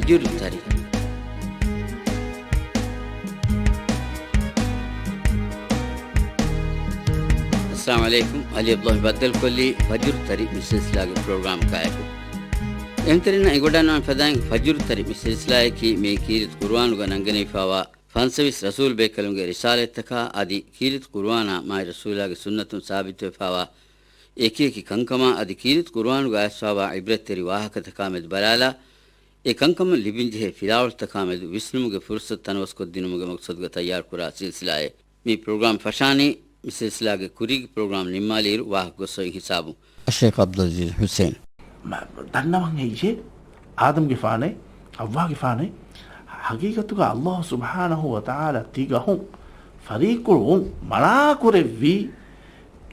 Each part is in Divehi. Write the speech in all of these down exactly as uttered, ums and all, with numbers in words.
ފަޖުރު ތަރި. އައްސަލާމު ޢަލައިކުމް. ޢަލީ ޢަބްދުﷲ ބައްދަލުކޮށްލީ ފަޖުރު ތަރި މި ސިލްސިލާގެ ޕްރޮގްރާމް ކާއެކު. އެހެންތެރިންނަށް އެނގިވަޑައިގަންނަވާން ފަދައިން ފަޖުރު ތަރި މި ސިލްސިލާއަކީ މިއީ ކީރިތި ޤުރުއާނުގަ ނަންގެނެވިފާވާ ފަންސަވީސް ރަސޫލު ބޭކަލުންގެ ރިސާލަތްތަކާ އަދި ކީރިތި ޤުރުއާނާ މާތް ރަސޫލާގެ ސުންނަތުން ސާބިތުވެފާވާ އެކިއެކި ކަންކަމާ އަދި ކީރިތި ޤުރުއާނުގަ އައިސްފާވާ ޢިބްރަތްތެރި ވާހަކަތަކާ މެދު ބަލާލާ، އެ ކަންކަމުން ލިބެންޖެހޭ ފިލާވަޅުތަކާ މެދު ވިސްނުމުގެ ފުރުޞަތު ތަނަވަސްކޮށްދިނުމުގެ މަޤްޞަދުގަ ތައްޔާރުކުރާ ސިލްސިލާއެއް. މި ޕްރޮގްރާމް ފަށާނީ، މި ސިލްސިލާގެ ކުރީގެ ޕްރޮގްރާމް ނިންމާލިއިރު ވާހަކަ ގޮސްފައި ހިސާބުން. އައްޝައިޚް ޢަބްދުލް ޢަޒީޒް ޙުސެން. މަ-، ދަންނަވަން ހެއްޔޭ؟ އާދަމްގެފާނޭ، ޙައްވާގެފާނޭ، ޙަޤީޤަތުގަ ﷲ ސުބްޙާނަހޫ ވަތަޢާލާ ތި ގަހުން ފަރީޤުޅުވުން މަނާކުރެއްވީ.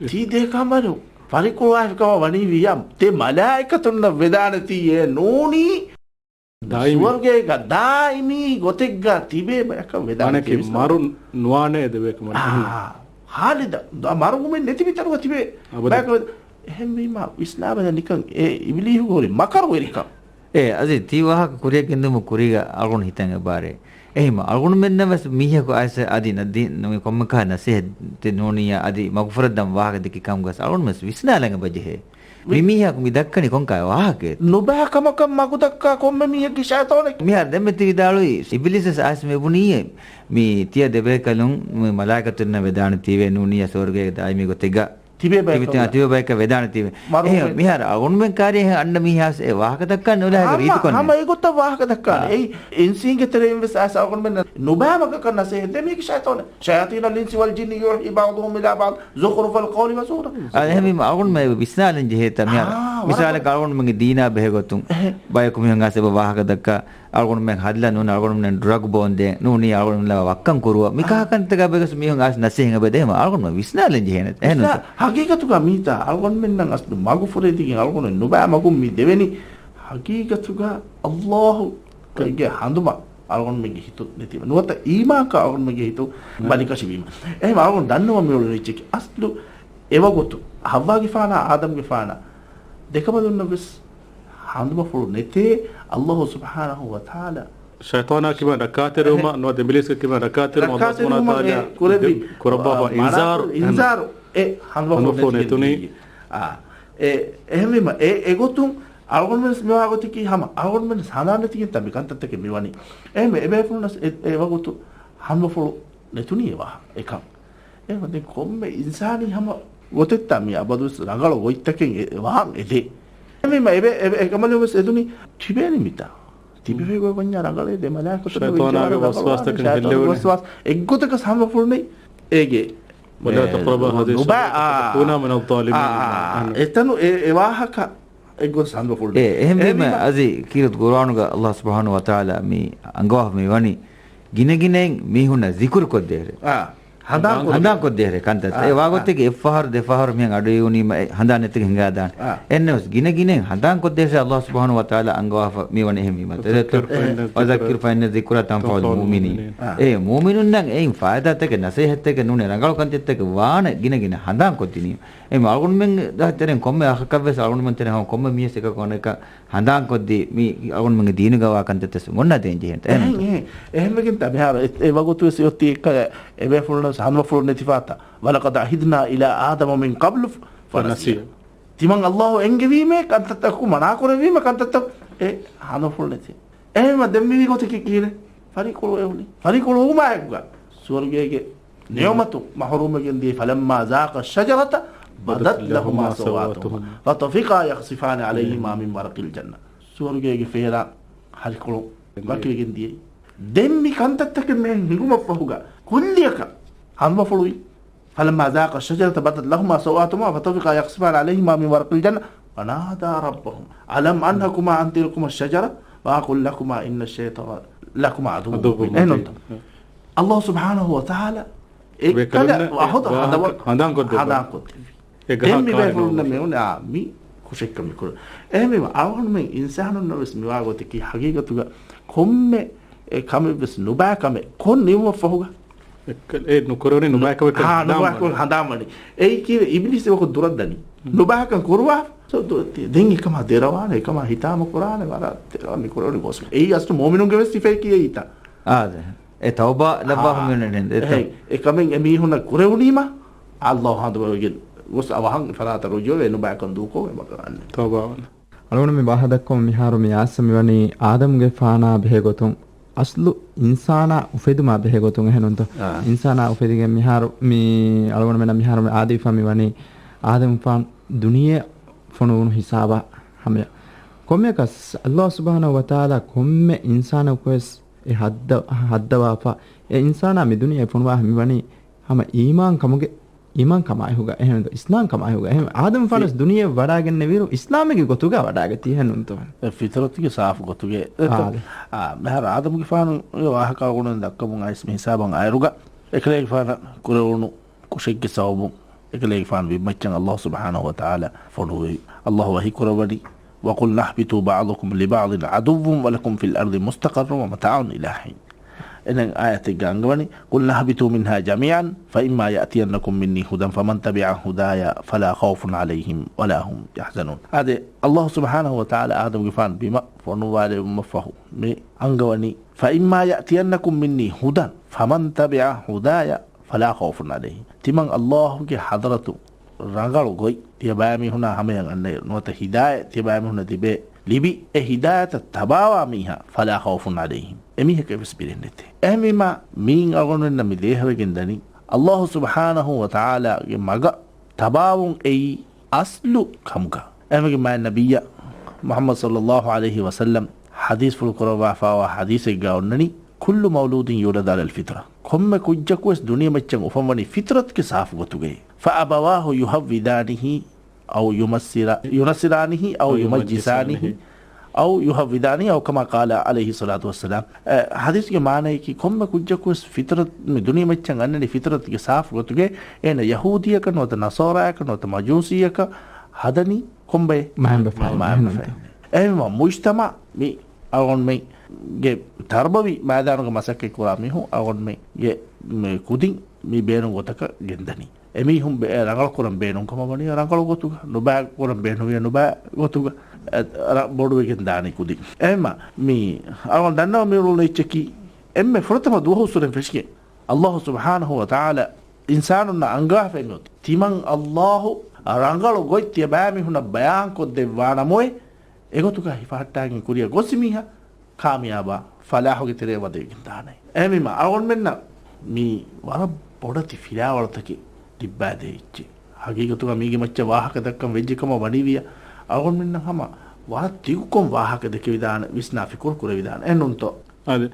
ތީ ދޭކަމަރު ފަރީޤުޅުވާފިކަމަށް ވަނީ ވިޔަ، ތި މަލާއިކަތުންނަށް ވެދާނެތީ އެ ނޫނީ. ދާއިމީ. ސުވަރުގޭގަ ދާއިމީ ގޮތެއްގަ ތިބޭ ބަޔަކަށް ވެދާނެ މާނައަކީ ތިވިސް މަރު ނުވާނެ ދެބޭކަމަށް. އާ، ހާލިދަށް. ދާ މަރުވުމެއް ނެތި މިތަނުގަ ތިބޭ އަބަދު. ބަޔަކަށް ވެދާ-، އެހެންވީމަ ވިސްނާބަލަ ނިކަން އެ އިބިލީހުގެ ހުރި މަކަރުވެރިކަން. އޭ އަޒީޒް، ތި ވާހަކަ ކުރިއަށް ގެންދުމުގެ ކުރީގަ އަޅުގަނޑު ހިތަށް އެބާރޭ. އެހެންވީމަ އަޅުގަނޑުމެންނަށް ވެސް މީހަކު އައިސް އަދި ނަދީ ނުވި ކޮންމެކާ ނަސޭހަތެއް ނޫނިއްޔާ އަދި މަގުފުރެއްދަން ވާހަކަ ދެއްކި ކަމުގަސް އަޅުގަނޑު ވެސް ވިސްނާލަން އެބަޖެހޭ. މި މީހަކު މި ދައްކަނީ ކޮންކަހަލަ ވާހަކައެއް؟ ނުބައި ކަމަކަށް މަގުދައްކާ ކޮންމެ މީހެއްގެ ޝައިޠާނެއް. މިހާރު ދެންމެ ތި ވިދާޅުވީ، އިބިލީސް ވެސް އައިސް މި ބުނީ، މި ތިޔަ ދެބޭކަލުން މި މަލާއިކަތުންނަށް ވެދާނެ ތީވެ ނޫނިއްޔާ ސުވަރުގޭގެ ދާއިމީ ގޮތެއްގަ ތިބޭ ބަޔަކަށް ތިބޭ ބަޔަކަށް ވެދާނެ ތީވެ. އެހެން މިހާރު އަޅުގަނޑުމެން ކާރި އެހެން އަންނަ މީހާސް އެ ވާހަކަ ދައްކާނެ އުލާހަކަ ރީތިކޮށް. ހަމަ އެގޮތަށް ވާހަކަ ދައްކާނެ. އާ. އެއީ އިންސީންގެ ތެރެއިން ވެސް އައިސް އަޅުގަނޑުމެން ނުބައި މަގަކަށް ނަސޭހަތް ދޭ މީގެ ޝައިޠާނެއް. شياطين الإنس والجن يوحي بعضهم إلى بعض زخرف القول غرورا. އާ، އެހެންވީމަ އަޅުގަނޑުމެން ވިސްނާލަން ޖެހޭތަ މިހާރު. އާ، މިސާލަކަށް ވަރަށް. އަޅުގަނޑުމެންގެ ދީނާ ބެހޭގޮތުން އެހެން. ބަޔަކު މީހުން އައިސް އެބަ ވާހަކަ ދައްކާ އަޅުގަނޑުމެން ހައްލަ ނޫން، އަޅުގަނޑުމެން ޑްރަގް ބޯންދޭ ނޫނީ، އަޅުގަނޑުމެން ވައްކަން ކުރުވަ. މިކަހަކަންތަކާ ބެގަސް މީހުން އައިސް ނަސޭހަތް އެބަދޭ. އަޅުގަނޑުމެން ވިސްނާލަން ޖެހޭނެ. އެހެން ވިސްނާ-، ނުތަ؟ ހަގީގަތުގަ މީތާ އަޅުގަނޑުމެންނަށް އަސްލު މަގުފުރެދިގެން އަޅުގަނޑު ނުބައި މަގުން މި ދެވެނީ. ހަގީގަތުގަ އައްލާހުގެ ހަނދުމަ އަޅުގަނޑުމެންގެ ހިތު ނެތިވެ. ނުވަތަ އީމާންކަން އަޅުގަނޑުމެންގެ ހިތު އާ. ބަލިކަށިވީމަ. އެހެން އަޅުގަނޑު ދަންނަވަން މިއުޅެނީ އެއްޗެކޭ. އަސްލު އެވަގުތު ހައްވާގެފާނާ އާދަމްގެފާނާ ދެކަމަލުންނަށް ވެސް ހަނދުމަފުޅު ނެތޭ، އައްލާހު ސުބްޙާނަހޫ ވަތަޢާލާ. ޝައިޠާނާ ކިބައިން ރައްކާތެރިވުމަށް އެހެން. ނުވަތަ އިބިލީސްގެ ކިބައިން ރައްކާތެރިވުމަށް ރައްކާތެރިވުމަށް އެ ކުރެއްވި، ކުރައްވާފަ އާ، އިންޒާރު، މަނާކުރެއްވި އެހެން. އިންޒާރު، އެ ހަނދުމަފުޅު ނެތުނީ. އާ، އެ، އެހެންވީމަ، އެ، އެގޮތުން އަޅުގަނޑުމެން ވެސް މިވާ ގޮތަކީ ހަމަ އަޅުގަނޑުމެން ވެސް ހަނދާން ނެތިގެންތާ މި ކަންތައްތަކެއް މިވަނީ. އެހެންވެ، އެބޭފުޅުންނަސް އެ، އެ ވަގުތު ހަނދުމަފުޅު ނެތުނީ އެވާހަ އެކަން. އެހެންވެ، ދެން ކޮންމެ އިންސާނީ ހަމަ ގޮތެއްތާ މި އަބަދުވެސް ރަނގަޅު ގޮތްތަކެއް އެ، ވާން އެދޭ. އެހެންވީމަ، އެބޭ، އެބޭ، އެކަމަލުން ވެސް އެދުނީ ތިބޭނީ މިތާ. ތިބެވޭ ގޮތް ވަންޏާ ރަނގަޅޭ ދެ މަލާއިކަތުން ޝައިޠާނާގެ ވަސްވާސްތަކެއް ހެއްލެވުނީ. ވަސްވާސް އެއްގޮތަކަސް ހަނދުމަފުޅު ނެތް. އޭގެ، އެ، ނުބައި، އާ، އާ، އާ، އެތަނު އެ، އެ ވާހަކަ އެއްގޮތަކަސް ހަނދުމަފުޅު ނެތް. އެ، އެހެންވީމަ، އެހެންވީމަ، އަޒީ ކީރިތި ޤުރުއާނުގަ އައްލާހު ސުބްޙާނަހޫ ވަތަޢާލާ މި އަންގަވާފަ މި ވަނީ ގިނަގިނައިން މީހުންނަށް ޒިކުރު ކޮށްދޭހެރޭ. އާ. ހަނދާން ކޮށްދޭ. ހަނދާން ކޮށްދޭހެރޭ ކަންތައްތައް. އާ، އެ ވާގޮތެއްގެ އެއްފަހަރު ދެފަހަރު މިހެން އަޑުއިވުނީމަ އެ ހަނދާން ނެތިގެން ހިނގާދާނެ. އާ. އެންނެވެސް ގިނަގިނައިން ހަނދާން ކޮށްދޭށޭ އައްލާހު ސުބްޙާނަހޫ ވަތަޢާލާ އަންގަވާފަ މިވަނީ އެހެންވީމަ. ވަޛައްކިރް ފައިންނަ އައްޛިކްރާ ތަންފަޢުލް މުއުމިނީން. އާ. އެ މުއުމިނުންނަށް އެއިން ފާއިދާތަކެއް ނަސޭހަތްތަކެއް ނޫނީ ރަނގަޅު ކަންތައްތަކެއް ވާނެ ގިނަގިނަ ހަނދާން ކޮށްދިނީމަ. އެ އަޅުގަނޑުމެންގެ ތެރެއިން ކޮންމެ އަޚަކަށްވެސް އަޅުގަނޑުމެން ތެރެއިން ކޮންމެ މީހެއްސެކަކު އަނެކަށް ހަނދާންކޮށްދީ، މި އަޅުގަނޑުމެންގެ ދީނުގަ ވާ ކަންތައްތައް އޮންނަ ދޭން ޖެހޭނެ. އެހެން، އެހެން. އެހެންވެގެންތާ މިހާރު އެ، އެ ވަގުތުވެސް އޮތީ އެއްކަލަ އެބޭފުޅުންނަށް ހަނދުމަފުޅު ނެތިފާތާ. ولقد عهدنا إلى آدم من قبل فنسي. ފަނަސިޔަ. ތިމަން އައްލާހު އެންގެވީމޭ ކަންތައްތަކު މަނާކުރެއްވީމަ ކަންތައްތައް އެ ހަނދުމަފުޅު ނެތި. އެހެންވީމަ ދެން މިވީ ގޮތަކީ ކީރެ؟ ފަރީޤުޅު އެވުނީ. ފަރީޤުޅު އެވުމާއެކުގަ ސުވަރުގޭގެ ނިޢުމަތު މަޙްރޫމްވެގެން ދިޔައީ. فلما ذاقا الشجرة بدت لهما سوآتهما وطفقا يخصفان عليهما من ورق الجنة. ސުވަރުގޭގެ ފޭރާ ހަރިކޮޅު ވަކިވެގެން ދިޔައީ. ދެން މި ކަންތައްތަކެއް މިހެން ހިނގުމަށްފަހުގަ ކުއްލިއަކަށް ހަނދުމަފުޅުވީ. فلما ذاقا الشجرة بدت لهما سوآتهما وطفقا يخصفان عليهما من ورق الجنة وناديا ربهما ألم أنهكما عن تلكما الشجرة وأقل لكما إن الشيطان لكما عدو مبين. އެހެންނުންތަ؟ އައްލާހު ސުބްޙާނަހޫ ވަތަޢާލާ އެއްކަލަ ވަޙުދަ ހަނދާންކޮށްދެއްވި. ހަނދާންކޮށްދެއްވި. ދެން މި ބޭފުޅުންނަށް މިވަނީ، އާ، މި ކުށެއްކަން މި ކުރަނީ. އެހެންވީމަ، އަޅުގަނޑުމެން އިންސާނުންނަށް ވެސް މިވާ ގޮތަކީ ހަގީގަތުގަ ކޮންމެ އެ ކަމެއް ވެސް ނުބައި ކަމެއް ކޮށް ނިމުމަށްފަހުގަ އެއްކަލަ، އެ ނުކުރެވެނީ ނުބައި ކަމެއް ކަން ހަނދާން ވަނީ. އެއީ ކީއްވެ؟ އިބިލީސް އެވަގުތު ދުރަށް ދަނީ. ނުބައިކަން ކުރުވާ، ދު-، ދު-، ދެން އެކަމާ ދެރަވާނެ، އެކަމާ ހިތާމަ ކުރާނެ، ވަރަށް ދެރަވާނެ ކުރެވުނީ ގޯސް. އެއީ އަސްލު މުއުމިނުންގެ ވެސް ސިފައަކީ އެއީތަ؟ އާދެ. އެ ތައުބާ ލައްވާފަ އާ. މިވަނީ ނެން. އެ ތަ- އެހެން. އެކަމެއް އެމީހުންނަށް ކުރެވުނީމަ، އައްލާހު ހަނދުމަވެގެން ގޮސް އަވަހަށް އެފަރާތަށް ރުޖޫޢަވެ ނުބައިކަން ދޫކޮށް އެބަކަރާނެ. ތައުބާވަން. އަޅުގަނޑު މި ބާހަ ދައްކަމުން މިހާރު މި އާސަ މިވަނީ އާދަމުގެފާނާ ބެހޭ ގޮތުން، އަސްލު އިންސާނާ އުފެދުމާ ބެހޭ ގޮތުން އެހެންނުންތޯ؟ އާ. އިންސާނާ އުފެދިގެން މިހާރު މި އަޅުގަނޑުމެންނަށް މިހާރު މި އާދަމުގެފާނު ދުނިޔެ ފޮނުވުނު ހިސާބާ ހަމަޔަށް. ކޮންމެއަކަސް އައްލާހު ސުބްޙާނަހު ވަތަޢާލާ ކޮންމެ އިންސާނަކުވެސް އެ ހައްދަ-، ހައްދަވާފަ، އެ އިންސާނާ މި ދުނިޔެ ފޮނުވާ މިވަނީ ހަމަ އީމާން ކަމުގެ، އީމާން ކަމާއެކުގަ އެހެން އިސްލާމް ކަމާއެކުގަ އެހެން އާދަމުގެފާނަސް ފި- ދުނިޔެ ވަޑާގެންނެވިއިރު އިސްލާމެއްގެ ގޮތުގަ ވަޑާގަތީ އެހެންނުންތޯ؟ އެ ފިތުރަތުގެ ސާފު ގޮތުގެ. އާ. އާ، މިހާރު އާދަމުގެފާނުގެ ވާހަކަ އަޅުގަނޑު ދައްކަމުން އައިސް މި ހިސާބަށް އައިރުގަ، އެކަލޭގެފާނަށް ކުރެވުނު ކުށެއްގެ ސަބަބުން އެކަލޭގެފާނު ބިންމައްޗަށް އައްލާހު ސުބްޙާނަހު ވަތަޢާލާ ފޮނުވި. އައްލާހު ވަޙީ ކުރައްވަނީ، وَقُلْنَا اهْبِطُوا بَعْضُكُمْ لِبَعْضٍ عَدُوٌّ وَلَكُمْ فِي الْأَرْضِ مُسْتَقَرٌّ وَمَتَاعٌ إِلَىٰ حِينٍ. އެނަން އާޔަތެއްގަ އަންގަވަނީ، قُلْنَا اهْبِطُوا مِنْهَا جَمِيعًا فَإِمَّا يَأْتِيَنَّكُمْ مِنِّي هُدًى فَمَنْ تَبِعَ هُدَايَ فَلَا خَوْفٌ عَلَيْهِمْ وَلَا هُمْ يَحْزَنُونَ. އާދެ، އައްލާހު ސުބްޙާނަހު ވަތަޢާލާ އާދަމުގެފާނު ބިމަށް ފޮނުވާލެވުމަށްފަހު މި އަންގަވަނީ، فَإِمَّا يَأْتِيَنَّكُمْ مِنِّي هُدًى فَمَنْ تَبِعَ هُدَايَ فَلَا خَوْفٌ عَلَيْهِمْ. ތިމަން އައްލާހުގެ ޙަޟްރަތުން ރަނގަޅު ގޮތް ތިޔަބައިމީހުނާ ހަމަޔަށް އަންނައިރު ނުވަތަ ހިދާޔަތް ތިޔަބައިމީހުންނަށް ލިބޭ، ލިބި އެ ހިދާޔަތަށް ތަބާވާ މީހާ، فَلَا خَوْفٌ عَلَيْهِمْ، އެމީހަކަށް ވެސް ބިރެއް ނެތޭ. އެހެންވީމާ މީން އަޅުގަނޑުމެންނަށް މި ދޭހަވެގެން ދަނީ، އައްލާހު ސުބްޙާނަހު ވަތަޢާލާގެ މަގަށް ތަބާވުން އެއީ އަސްލު ކަމުގަ. އެމެގެ މާތް ނަބިއްޔާ މުޙައްމަދު ޞައްލައްލާހު ޢަލައިހި ވަސައްލަމް ޙަދީޘްފުޅު ކުރައްވާފައިވާ ޙަދީޘެއްގަ އޮންނަނީ، كُلُّ مَوْلُودٍ يُولَدُ عَلَى الْفِطْرَةِ، ކޮންމެ ކުއްޖަކުވެސް ދުނިޔެމައްޗަށް އުފަންވަނީ ފިޠްރަތުގެ ސާފު ގޮތުގައި. فَأَبَوَاهُ يُهَوِّدَانِهِ أَوْ يُمَسِّرَ-، يُنَصِّرَانِهِ أَوْ يُمَجِّسَانِهِ أَوْ يُهَوِّدَانِهِ أَوْ كَمَا قَالَ عَلَيْهِ الصَّلَاةُ وَالسَّلَامُ. އެ، ޙަދީޘްގެ މާނަޔަކީ، ކޮންމެ ކުއްޖަކުވެސް ފިޠްރަތު، މި ދުނިޔެމައްޗަށް އަންނަނީ ފިޠްރަތުގެ ސާފު ގޮތުގައި. އޭނަ ޔަހޫދީއަކަށް ނުވަތަ ނަޞާރާއަކަށް ނުވަތަ މަޖޫސީއަކަށް ހަދަނީ ކޮންބައެއް؟ މައިންބަފައިން. މައިންބަފައިން. އެހެންވީމަ، މުޖްތަމަޢު މި އަޅުގަނޑުމެންގެ ތަރުބަވީ މައިދާނުގަ މަސައްކަތް ކުރާ މީހުން އަޅުގަނޑުމެންގެ މި ކުދިން މި ބޭނުން ގޮތަކަށް ގެންދަނީ. އެމީހުން ބެ-، ރަނގަޅު ކުރަން ބޭނުން ކަމަށް ވަނީ ރަނގަޅު ގޮތުގަ، ނުބައި ކުރަން ބޭނުންވިޔަ ނުބައި ގޮތުގަ، އެ، ރަ-، ބޮޑުވެގެން ދާނީ ކުދިން. އެހެންވީމަ، މި އަޅުގަނޑު ދަންނަވަން މިއުޅުނު އެއްޗަކީ، އެންމެ ފުރަތަމަ ދުވަހުއްސުރެން ފެށިގެން، އައްލާހު ސުބްޙާނަހު ވަތަޢާލާ އިންސާނުންނަށް އަންގާފައި މިއޮތީ. ތިމަން އައްލާހު ރަނގަޅު ގޮތް ތިޔަބައިމީހުނަށް ބަޔާންކޮށްދެއްވާނަމޮއެ، އެގޮތުގަ ހިފަހައްޓާގެން ކުރިއަށް ގޮސް މީހާ ކާމިޔާބާ ފަލާޙުގެ ތެރެއަށް ވަދެވިގެން ދާނެ. އެހެންވީމަ، އަޅުގަނޑުމެންނަށް މީ ވަރަށް ބޮޑެތި ފިލާވަޅުތަކެއް ލިއްބާދޭ އެއްޗެއް. ހަގީގަތުގަ މީގެ މައްޗަށް ވާހަކަ ދައްކަން ވެއްޖެ ކަމަށް ވަނީވިޔަ، އަޅުގަނޑުމެންނަށް ހަމަ ވަރަށް ދިގުކޮށް ވާހަކަ ދެކެވިދާނެ، ވިސްނާ ފިކުރު ކުރެވިދާނެ. އެހެންނޫންތޯ؟ އާދެ،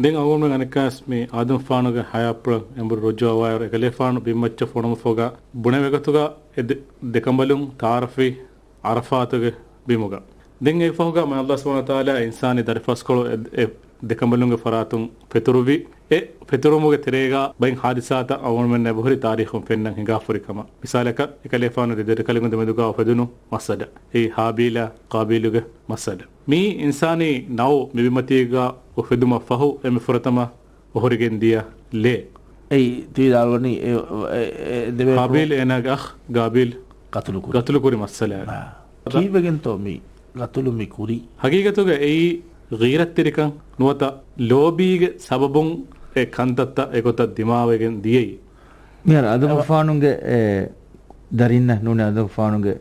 ދެން އަޅުގަނޑުމެން އަނެއްކާވެސް މި އާދަމްފާނުގެ ހަޔާތްޕުޅަށް އެނބުރި ރުޖޫޢަވާއިރު، އެކަލޭފާނު ބިންމައްޗަށް ފޮނުވުމަށްފަހުގަ ބުނެވޭ ގޮތުގަ އެ ދެ-، ދެކަނބަލުން ތަޢާރަފްވީ ޢަރަފާތުގެ ބިމުގަ. ދެން އެއަށްފަހުގަ މާތް ﷲ ސުބްޙާނަހޫ ވަތަޢާލާ އިންސާނީ ދަރިފަރުސްކޮޅު އެ، އެ ދެކަނބަލުންގެ ފަރާތުން ފެތުރުއްވި. އެ ފެތުރުމުގެ ތެރޭގަ ބައެއް ޙާދިސާތައް އަޅުގަނޑުމެންނަށް އެބަހުރި ތާރީޚުން ފެންނަން ހިނގާފަ ހުރި ކަމަށް. މިސާލަކަށް، އެކަލޭފާނު ދެ ދަރިކަލެއްގެ ދެމެދުގަ އުފެދުނު މައްސަލަ. އެއީ ހާބީލާ ޤާބީލުގެ މައްސަލަ. މިއީ އިންސާނީ ނައު މި ބިމަތީގަ އުފެދުމަށް ފަހު އެންމެ ފުރަތަމަ އޮހޮރިގެން ދިޔަ ލޭ. އެއީ ތިވިދާޅުވަނީ އެ، އެ، އެ ދެވޭ ހާބީލް އޭނާގެ އަޚް ގާބީލް ގަތުލު ކުރި. ގަތުލު ކުރި މައްސަލައެއް. އާ. ކީއްވެގެންތޯ މި ގަތުލު މި ކުރީ؟ ހަގީގަތުގަ އެއީ ޣީރަތްތެރިކަން ނުވަތަ ލޯބީގެ ސަބަބުން އެ ކަންތައްތައް އެގޮތަށް ދިމާވެގެން ދިޔައީ. މިހާރު އަދަމުފާނުގެ އެ ދަރިންނަށް ނޫނީ އަދަމުފާނުގެ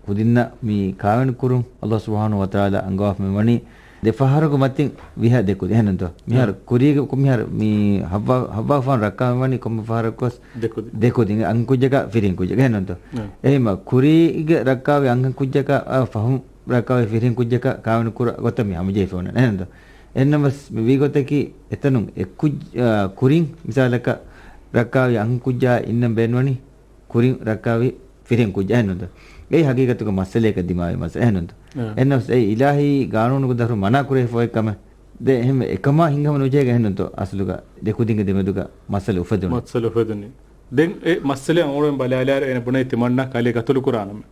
ކުދިންނަށް މި ކާވެނި ކުރުން ﷲ ސުބްޙާނަހޫ ވަތަޢާލާ އަންގަވާފަ މިވަނީ ދެ ފަހަރަކު މަތިން ވިހަ ދެ ކުދިން. އެހެންނޫންތޯ؟ މިހާރު ކުރީގެ، މިހާރު މި ހައްވާ، ހައްވާފާނު ރައްކާ މިވަނީ ކޮންމެ ފަހަރަކުވެސް ދެ ކުދިން. ދެ ކުދިން. އަންހެން ކުއްޖަކާ ފިރިހެން ކުއްޖަކާ. އެހެންނޫންތޯ؟ އެހެންމަ ކުރީގެ ރައްކާވި އަންހެން ކުއްޖަކާ، އާ، ފަހުން ރައްކާވި ފިރިހެން ކުއްޖަކާ ކާވެނި ކުރާ ގޮތަށް މި ހަމަޖެހިފަ އޮންނަނީ. އެހެންނޫންތޯ؟ އެހެންނަމަވެސް މި ވީ ގޮތަކީ އެތަނުން އެ ކުއްޖް-، އާ، ކުރިން މިސާލަކަށް ރައްކާވި އަންހެން ކުއްޖާ އިންނަން ބޭނުންވަނީ ކުރިން ރައްކާވި ފިރިހެން ކުއްޖާ. އެހެންނޫންތޯ؟ އެއީ ހަގީގަތުގަ މައްސަލައަކަށް ދިމާވި މައްސަލަ. އެހެންނޫންތޯ؟ އެހެންނަމަވެސް އެއީ އިލާހީ ގާނޫނުގެ ދަށުން މަނާ ކުރެވިފައި ކަމެއް. ދެ އެހެންވެ އެކަމާ ހިނގަމަ ނުޖެހޭ އެހެންނޫންތޯ؟ އަސްލުގަ ދެ ކުދިންގެ ދެމެދުގަ މައްސަލަ އުފެދުނީ. މައްސަލަ އުފެދުނީ. ދެން އެ މައްސަލަ އަޅުގަނޑުމެން ބަލާލާއިރު އޭނަ ބުނެ ތިމަންނަ ކަލޭ ގަތުލު ކުރާނަމޭ.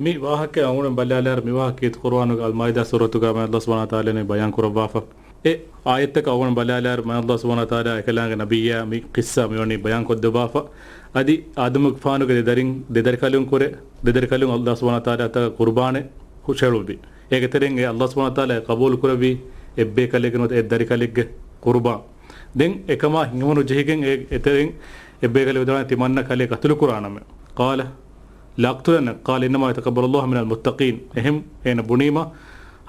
މި ވާހަކަ އަޅުގަނޑުމެން ބަލާލާއިރު މި ވާހަކަ ކީރިތި ޤުރުއާނުގެ އަލްމާއިދާ ސޫރަތުގަ މާތް ﷲ ސުބްޙާނަހޫ ވަތަޢާލާ ބަޔާން ކުރައްވާފަ. އެ އާޔަތްތަކަށް އަޅުގަނޑު ބަލާލާއިރު މާތް ﷲ ސުބްޙާނަހޫ ވަތަޢާލާ އެކަލާނގެ ނަބިއްޔާ މި ޤިއްޞާ މިވަނީ ބަޔާން ކޮށްދެއްވާފަ. އަދި އާދަމުގެފާނުގެ ދެދަރިން، ދެދަރިކަލުން ކުރެ، ދެދަރިކަލުން ﷲ ސުބްޙާނަހޫ ވަތަޢާލާ އަތަށް ޤުރުބާނެއް ހުށައެޅުއްވި. އޭގެ ތެރެއިން އެ ﷲ ސުބްޙާނަހޫ ވަތަޢާލާ ޤަބޫލު ކުރެއްވީ އެއްބޭކަލެއްގެ ނުވަތަ އެއްދަރިކަލެއްގެ ޤުރުބާން. ދެން އެކަމާ ހިނގަމުނު ޖެހިގެން އެ، އެތެރެއިން އެއްބޭކަލެއް ވިދާޅުވަނީ ތިމަންނަ ކަލޭ ޤަތުލު ކުރާނަމޭ. قال لأقتلنك قال إنما يتقبل الله من المتقين. އެހެން އޭނަ ބުނީމަ،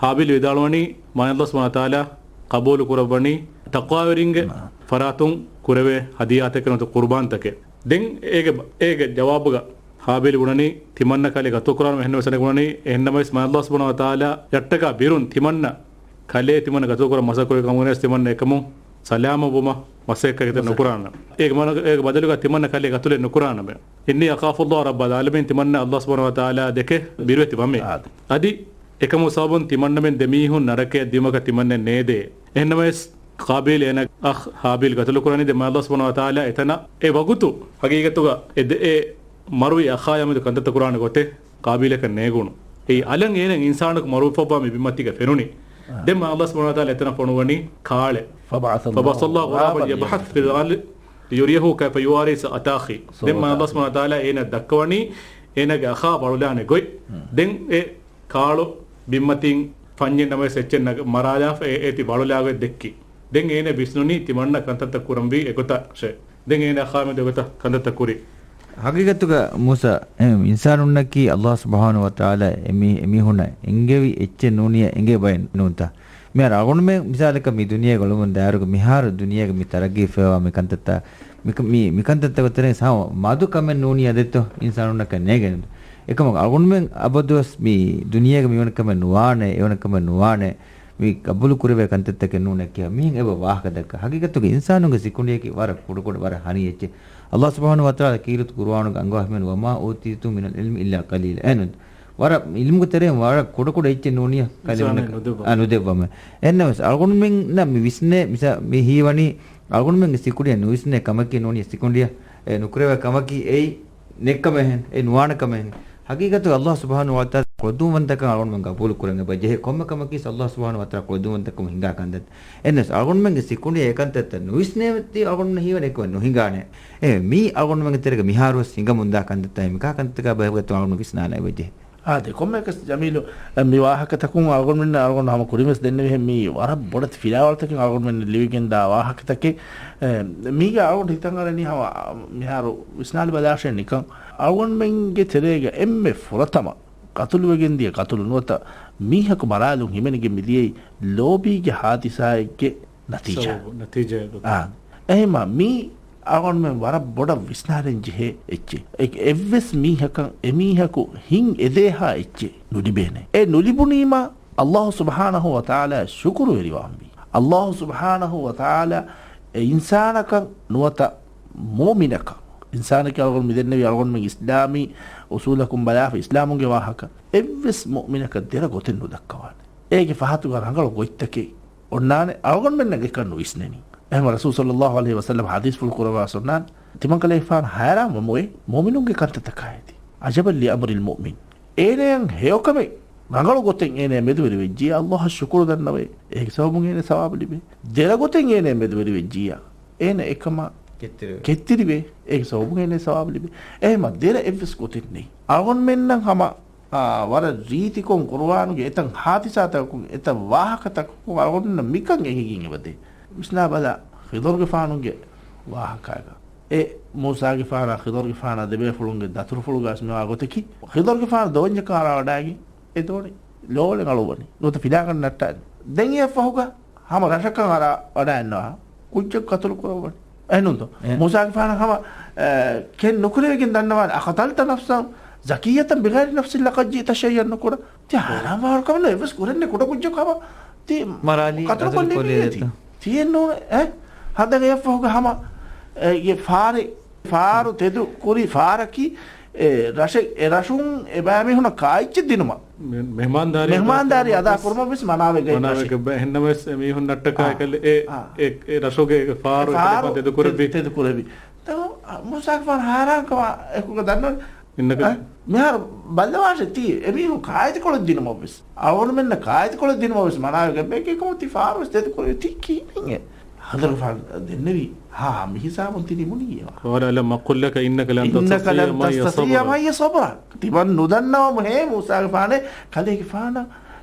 ހާބީލް ވިދާޅުވަނީ، މާތް ﷲ ސުބްޙާނަހޫ ވަތަޢާލާ ޤަބޫލު ކުރައްވަނީ ތަޤްވާވެރިންގެ ފަރާތުން ކުރެވޭ ހަދިޔާތަކެއް ނުވަތަ ޤުރުބާންތަކެއް. ދެން އޭގެ، އޭގެ ޖަވާބުގަ ހާބީލް ބުނަނީ، ތިމަންނަ ކަލޭ ޤަތުލު ކުރާނަމޭ. އެހެންނަމަވެސް އޭނަ ބުނަނީ، އެހެންނަމަވެސް މާތް ﷲ ސުބްޙާނަހޫ ވަތަޢާލާ އަށްޓަކާ ބިރުން ތިމަންނަ ކަލޭ ތިމަންނަ ޤަތުލު ކުރަން މަސައްކަތް ކުރި ކަމުގައި ވެސް ތިމަންނަ އެކަމުން ސަލާމަތްވުމަށް މަސައްކަތް ނުކުރާނަމޭ. އޭގެ މަނަ-، އޭގެ ބަދަލުގަ ތިމަންނަ ކަލޭ ޤަތުލެއް ނުކުރާނަމޭ. إني أخاف الله رب العالمين، ތިމަންނަ ﷲ ސުބްޙާނަހޫ ވަތަޢާލާ ދެކެ ބިރުވެތި ވަމޭ. އާދެ. އަދި އެކަމުގެ ސަބަބުން ތިމަންނަމެން ދެމީހުން ނަރަކަޔަށް ދިޔުމަކަށް ތިމަންނައެއް ނޭދޭ. އެހެންނަމަވެސް، ޤާބީލް އޭނަ އަޚް ހާބީލް ޤަތުލު ކުރަނީ ދެން މާތް ﷲ ސުބްޙާނަހޫ ވަތަޢާލާ އެތަނަށް އެ ވަގުތު ހަގީގަތުގަ އެ ދެ-، އެ މަރުވި އަޚާޔާ މެދު ކަންތައްތައް ކުރާނެ ގޮތެއް ޤާބީލަކަށް ނޭގުނު. އެއީ އަލަށް އޭނަ އިންސާނަކު މަރުވެފައިވާ މި ބިންމަތީގަ ފެނުނީ. ދެން މާތް ﷲ ސުބްޙާނަހޫ ވަތަޢާލާ އެތަނަށް ފޮނުވަނީ ކާޅެއް. فبعث الله فبعث الله غرابا غرابا يبحث في الأرض ليريه كيف يواري سوءة أخيه. ދެން މާތް ﷲ ސުބްޙާނަހޫ ވަތަޢާލާ އޭނަ ދައްކަވަނީ އޭނަގެ އަޚާ ބަޅުލާނެ ގޮތް. ދެން އެ ކާޅު ބިންމަތީން ފަންޏެއް ނަމަވެސް އެއްޗެއް ނަގ-، މަރާލާފަ އެ-، އޭތި ބަޅުލާ ގޮތް ދެއްކި. ދެން އޭނަ ވިސްނުނީ ތިމަންނަ ކަންތައްތައް ކުރަންވީ އެގޮތަށޭ. ދެން އޭނަ އަޚާ މެދު އެގޮތަށް ކަންތައްތައް ކުރީ. ހަގީގަތުގަ މޫސާ، އެ އިންސާނުންނަކީ ﷲ ސުބްޙާނަހޫ ވަތަޢާލާ އެމީ-، އެމީހުންނަށް އެންގެވި އެއްޗެއް ނޫނިޔަ އެނގޭ ބައެއް ނޫންތަ؟ މިހާރު އަޅުގަނޑުމެން މިސާލަކަށް މި ދުނިޔޭގަ އުޅުމުން ދާއިރުގަ މިހާރު ދުނިޔޭގަ މި ތަރައްގީ ފޭވާ މި ކަންތައްތައް، މި ކަ-، މި، މި ކަންތައްތަކުގެ ތެރެއިން ހަމަ މަދު ކަމެއް ނޫނިޔަ ދެއްތޯ އިންސާނުންނަކަށް ނޭގެން. އެކަމަކު އަޅުގަނޑުމެން އަބަދުވެސް މި ދުނިޔޭގަ މިވަނި ކަމެއް ނުވާނެ، އެވަނި ކަމެއް ނުވާނެ، މި ޤަބޫލު ކުރެވޭ ކަންތައްތަކެއް ނޫނޭ ކިޔާ މިހެން އެބަ ވާހަކަ ދައްކާ. ހަގީގަތުގަ އިންސާނުންގެ ސިކުނޑިއަކީ ވަރަށް ކުޑަކުޑަ، ވަރަށް ހަނި އެއްޗެއް. ﷲ ސުބްޙާނަހޫ ވަތަޢާލާ ކީރިތި ޤުރުއާނުގަ އަންގަވާފައިވަނީ، وما أوتيتم من العلم إلا قليلا. އެހެން ވަރަށް ޢިލްމުގެ ތެރެއިން ވަރަށް ކުޑަކުޑަ އެއްޗެއް ނޫނިޔަ ކަލޭމެންނަކަށް އިންސާނާއަށް ނުދެއްވަމޭ. ނުދެއްވަމޭ. އެހެންނަމަވެސް އަޅުގަނޑުމެންނަށް މި ވިސްނޭ، މިސާ-، މި ހީވަނީ އަޅުގަނޑުމެންގެ ސިކުނޑިއަށް ނުވިސްނޭ ކަމަކީ ނޫނިޔަ ސިކުނޑިއަށް އެ ނުކުރެވޭ ކަމަކީ އެއީ ނެތްކަމެއްހެން، އެ ނުވާނެ ކަމެއްހެން. ހަގީގަތުގަ ﷲ ސުބްޙާނަހޫ ވަތަޢާލާ ކޮޅުދުންވަންތަކަން އަޅުގަނޑުމެން ޤަބޫލު ކުރަން އެބަ ޖެހޭ. ކޮންމެ ކަމަކީ ﷲ ސުބްޙާނަހޫ ވަތަޢާލާ ކޮޅުދުންވަންތަކަމުން ހިނގާ ކަންތައް. އެހެންނަމަވެސް އަޅުގަނޑުމެންގެ ސިކުނޑިއަށް އެކަންތައްތައް ނުވިސްނޭތީ އަޅުގަނޑުމެންނަށް ހީވަނީ އެކަމެއް ނުހިނގާނެ. އެ، މީ އަޅުގަނޑުމެންގެ ތެރޭގަ މިހާރުވެސް ހިނގަމުންދާ ކަންތައްތައް. މިކާ ކަންތައްތަކާ ބައިވެގަތު އަޅުގަނޑު ވިސްނާލާ އެބަ ޖެހޭ. އާދެ، ކޮންމެއަކަސް ޖަމީލު، މި ވާހަކަތަކުން އަޅުގަނޑުމެންނަށް އަޅުގަނޑު ހަމަ ކުރިންވެސް ދެންނެވިހެން މީ ވަރަށް ބޮޑެތި ފިލާވަޅުތަކެއް އަޅުގަނޑުމެން ލިބިގެންދާ ވާހަކަތަކެއް. އެ، މީގަ އަޅުގަނޑު ހިތަށް އަރަނީ ހަމަ މިހާރު ވިސްނާލި ބަލާށޭ ނިކަން. އަޅުގަނޑުމެންގެ ތެރޭގަ އެންމެ ފުރަތަމަ ޤަތުލުވެގެންދިޔަ ޤަތުލު ނުވަތަ މީހަކު މަރާލުން ހިމެނިގެން މިދިޔައީ ލޯބީގެ ހާދިސާއެއްގެ ނަތީޖާ. ސަބަބު، ނަތީޖާއެއް ގޮތުން. އާ، އެހެންމާ މީ އަޅުގަނޑުމެން ވަރަށް ބޮޑަށް ވިސްނާލަން ޖެހޭ އެއްޗެއް. އެ-، އެއްވެސް މީހަކަށް އެމީހަކު ހިތް އެދޭހާ އެއްޗެއް ނުލިބޭނެ. އެ ނުލިބުނީމާ ﷲ ސުބްޙާނަހޫ ވަތަޢާލާ ޝުކުރުވެރިވާންވީ. ﷲ ސުބްޙާނަހޫ ވަތަޢާލާ އެ އިންސާނަކަށް ނުވަތަ މުއުމިނަކަށް، އިންސާނަކީ އަޅުގަނޑު މިދެންނެވި އަޅުގަނޑުމެން އިސްލާމީ އުސޫލަކުން ބަލާފަ އިސްލާމުންގެ ވާހަކަ، އެއްވެސް މުއުމިނަކަށް ދެރަ ގޮތެއް ނުދައްކަވާނެ. އޭގެ ފަހަތުގަ ރަނގަޅު ގޮތްތަކެއް އޮންނާނެ، އަޅުގަނޑުމެންނަށް އެކަން ނުވިސްނެނީ. އެހެން ރަސޫލު ޞައްލައްލާހު ޢަލައިހި ވަސައްލަމަ ޙަދީޘްފުޅު ކުރައްވާ ސުންނާނެ، ތިމަންކަލޭގެފާނު ހައިރާންވަމުވޭ މުއުމިނުންގެ ކަންތައްތަކާއި. عجبا لأمر المؤمن. އޭނަޔަށް ހެޔޮކަމެއް ރަނގަޅު ގޮތެއް އޭނަޔަށް މެދުވެރިވެއްޖިއްޔާ، ﷲ އަށް ޝުކުރު ދަންނަވައޭ. އޭގެ ސަބަބުން އޭނަޔަށް ސަވާބު ލިބޭ. ދެރަ ގޮތެއް އޭނަޔަށް މެދުވެރިވެއްޖިއްޔާ، އޭނަ އެކަމަށް ކެތްތެރިވޭ. ކެތްތެރިވޭ. އޭގެ ސަބަބުން އޭނަޔަށް ސަވާބު ލިބޭ. އެހެންމާ ދެރަ އެއްވެސް ގޮތެއް ނެތް. އަޅުގަނޑުމެންނަށް ހަމަ އާ، ވަރަށް ރީތިކޮށް ޤުރުއާނުގެ އެތައް ޙާދިސާތަކުން، އެތައް ވާހަކަތަކުން އަޅުގަނޑުމެންނަށް މިކަން އެނގިގެން އެބަދޭ. ވިސްނާބަލަ، ޚިޟަރުގެފާނުގެ ވާހަކާގަ. އެ މޫސާގެފާނާ ޚިޟަރުގެފާނާ ދެބޭފުޅުންގެ ދަތުރުފުޅުގަ ވެސް މިވާ ގޮތަކީ، ޚިޟަރުގެފާނު ދޮންޏަކަށް އަރާވަޑައިގެން އެ ދޯނި ލޯޅި އަޅުއްވަނީ. ނުވަތަ ފިލާކަން ނައްޓާލި. ދެން އެއަށްފަހުގަ ހަމަ ރަށަކަށް އަރާ ވަޑައިގަންނަވާ ކުއްޖަކު ޤަތުލު ކުރައްވަނީ. އެހެންނޫންތޯ؟ އެހެން. މޫސާގެފާނަށް ހަމަ، އެ، ކެތް ނުކުރެވިގެން ދަންނަވާނެ، أقتلت نفسا زكية بغير نفس لقد جئت شيئا نكرا. ތި ހަރާންވާވަރު ކަމެއް ނޫން، އެއްވެސް ކުރެން ނެތް ކުޑަ ކުއްޖަކު ހަމަ ތި މަރާލީ، ޤަތުލު ޤަތުލު ކޮށްލީ ކޮށްލީ ނެތި. ނެތި. ތިއެއް ނޫން، އެ؟ ހަދަގެ އެއަށްފަހުގަ ހަމަ، އެ، އެ ފާރެއް، ފާރު ތެދު ކުރި ފާރަކީ، އެ ރަށެއް، އެ ރަށުން އެބައިމީހުންނަށް ކާއިއްޗެއް ދިނުމަށް. މެ-، މެހްމާންދާރީ މެހްމާންދާރީ އަދާ އަދާ ކުރުމަށް ކުރުމަށްވެސް މަނާވެގަތް މަނާވެ ރަށެއް. ގެ-، އެހެންނަމަވެސް އެމީހުން ނައްޓަކާ އާ. އެކަލެ-، އެ، އާ. އެ، އެ ރަށުގެ ފާރު ފާރު އެކަލަކުން ތެދު ކުރެއްވި. ތެދު، ތެދު ކުރެއްވި. ތަ-، މޫސާގެފާނު ހައިރާންކަމާ އެކުގަ ދަންނަވަން. އިންނަކަ؟ އަ، މިހާރު ބައްލަވާށޭ ތީ، އެމީހުން ކާއިތިކޮޅެއް ދިނުމަށްވެސް. އަޅުގަނޑުމެންނަށް ކާއިތިކޮޅެއް ދިނުމަށްވެސް މަނާވެގަތް ބޭކޭ ކަމަށް ތި ފާރުވެސް ތެދު ކުރެވި. ތީ ކިހިނެއް؟ ހަޟްރަތުގެފާނު ދެންނެވީ، ހާ، މި ހިސާބުން ތިނީ މުނިއްޔާ. قال ألم أقل لك إنك لن إنك تستطيع لن معي تستطيع صبرا. معي صبرا. ތިމަން ނުދަންނަވަމު ހޭ މޫސާގެފާނޭ، ކަލޭގެފާނަށް،